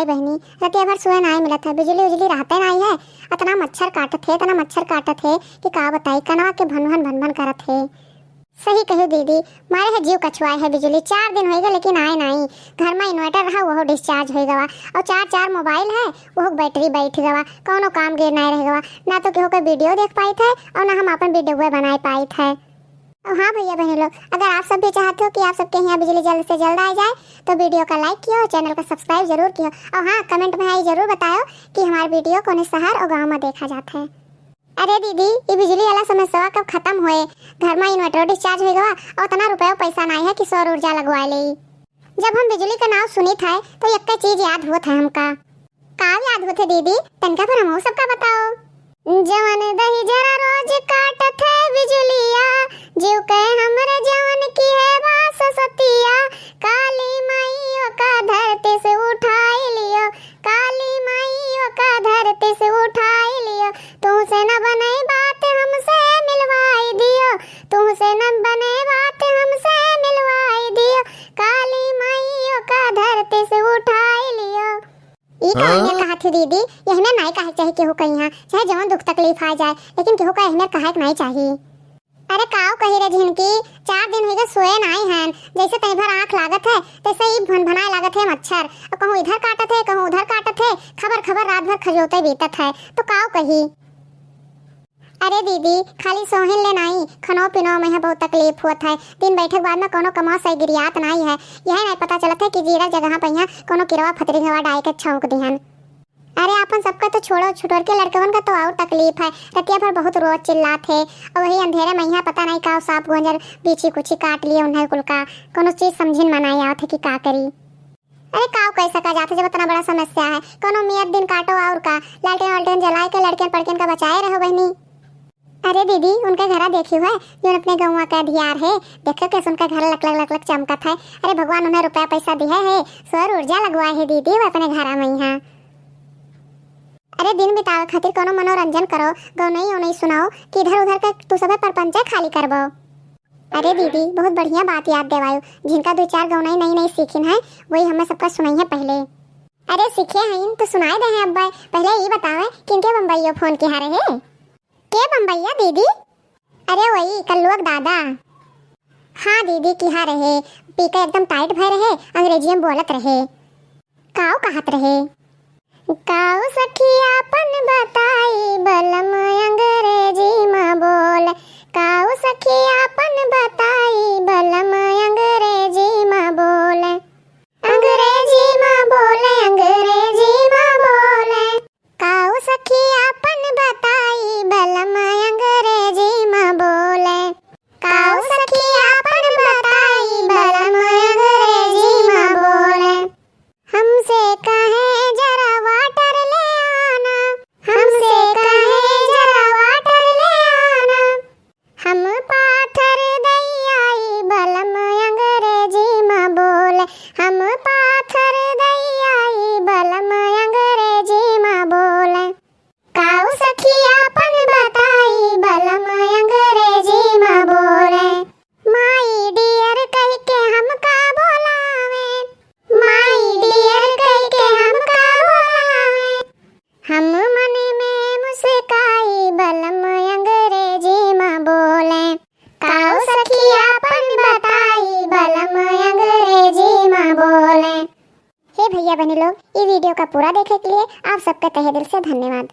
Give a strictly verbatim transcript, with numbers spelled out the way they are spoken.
बहिनी, रतिया भर सोए नाई मिलत है, बिजुली उजुली रहते नाई है। अतना मच्छर काटत है, अतना मच्छर काटत है कि का बताई, कनवा के भन भन भन भन करत है। सही कहो दीदी, मारे है जीव कछुआए है बिजुली। चार दिन होइगा लेकिन आए नाई। घर मा inverter रहा, वहो discharge होइ गवा, और चार चार mobile है, वहो बैटरी बैठ गवा, कौनो काम गे नाई रह गवा, ना तो केहू के video देख पाइत है और ना हम आपन video बनाए पाइत है। और हाँ भैया बहन लोग, अगर आप सब भी चाहते हो कि आप सबके यहाँ बिजली जल्द से जल्द आ जाए, तो video का like कियो, channel का subscribe जरूर कियो, और हाँ, comment में आई जरूर बतायो कि हमार video कौने शहर और गाँव में देखा जात है। अरे दीदी, ई बिजली वाला समस्या कब खत्म होए? घर में inverter discharge हो गवा और उतना रुपया पैसा नहीं है कि सौर ऊर्जा लगवा ले। जब हम बिजली का नाम सुनित है तो एक चीज याद होत है हमका। का याद होत है दीदी? तनका पर हमहू सबका बताओ। जवन दही जरा रोज काटत है बिजुलिया, जीव के हमरे जवन की है बास सतिया, काली माई ओका धरती से उठाई लियो, काली माई ओका धरती से उठाई लियो, तू से न बने बात हमसे मिलवाई दियो, तू से न बने बात हमसे मिलवाई दियो, काली माई ओका धरती से उठाई लियो। ई का हाँ? हमें कहा थी दीदी, ये हमें नहीं कहे चाहे केहू कहीं, चाहे जवन दुख तकलीफ आ जाए, लेकिन केहू का हमें कहे के नहीं चाहिए। अरे काव कही रे झिनकी, चार दिन होइगा सोए नाई हन, जैसे तई भर आँख लागत है तैसे ही भनभनाए लागत है मच्छर। और कहूँ इधर काटत है, कहूँ उधर काटत है, खबर खबर रात भर खजोते बीतत है, तो काव कही। अरे दीदी, खाली सोहिन ले नाई, खनो पिनो में है बहुत तकलीफ होत है। दिन बैठे के बाद में कोनो कमा सही गिरियात नाई है। यह नहीं पता चलत है कि जीरा जगह पे यहाँ कोनो किरवा फतरी हवा डाल के छौंक दिहन। अरे आपन सबका तो छोड़ो, छुटोर के लड़कवन का तो और तकलीफ है। रतिया भर बहुत रोज चिल्लात है और वही अंधेरे में यहाँ पता नहीं का सांप गोंजर बीछी कुछी काट लिए उन्हें कुल का। कोनो चीज समझिन में नाई आवत है कि का करी। अरे काव कह सका जात है जब इतना बड़ा समस्या है। कोनो मियत दिन काटो और का, लालटेन वालटेन जलाए के लड़कियन पड़कियन का बचाए रहो बहनी। अरे दीदी, उनका घरा देखी है जो अपने गौवा का अधियार है, देखो कैसे उनका घर लकलक लकलक चमकत है। अरे भगवान उन्हें रुपया पैसा दिया है, सौर ऊर्जा लगवाए है दीदी वो अपने घरा में यहाँ। अरे दिन बितावे खातिर कोनो मनोरंजन करो, गौनई उनई सुनाओ कि इधर उधर का तू सभे परपंचा खाली करबो। अरे दीदी, बहुत बढ़िया बात याद देवायो। जिनका दो चार गौनई नई नई सीखिन है, वही हमें सबका सुनाई है पहले। अरे सीखे हईन तो सुनाए दे हैं अब्बा, पहले ई बतावे किनके बम्बईयो फोन किहा रहे? के बम्बईया दीदी? अरे वही कल्लुआ के दादा। हाँ दीदी, किहा रहे, पी के एकदम टाइट भय रहे, अंग्रेजी में बोलत रहे। काऊ कहत रहे? काऊ सखी आपन बताई बलम अंग्रेजी में बोल, काऊ सखी आपन बताई बलम अंग्रेजी में बोल, अंग्रेजी में बोल, अंग्रेजी में बोल। काऊ सखी आपन बताई बलम अंग्रेजी में बोल, काऊ सखी आपन बताई बलम अंग्रेजी में बोल। हमसे कहे जरा वाटर ले आना, हमसे कहे जरा वाटर ले आना। हम पाथर दई आई बलम अंग्रेजी में बोल, हम पाथर दई आई बलम अंग्रेजी में बोल। काऊ सखी आपन बताई बलम अंग्रेजी में बोल। My dear कह के हमका बोलावे, my dear कह के हमका बोलावे। हम मन में मुस्काई बलम अंग्रेजी में बोले, काऊ सखी आपन बताई बलम अंग्रेजी में बोले। हे भैया बहनी लोग, ई video का पूरा देखे के लिए आप सबका तहे दिल से धन्यवाद।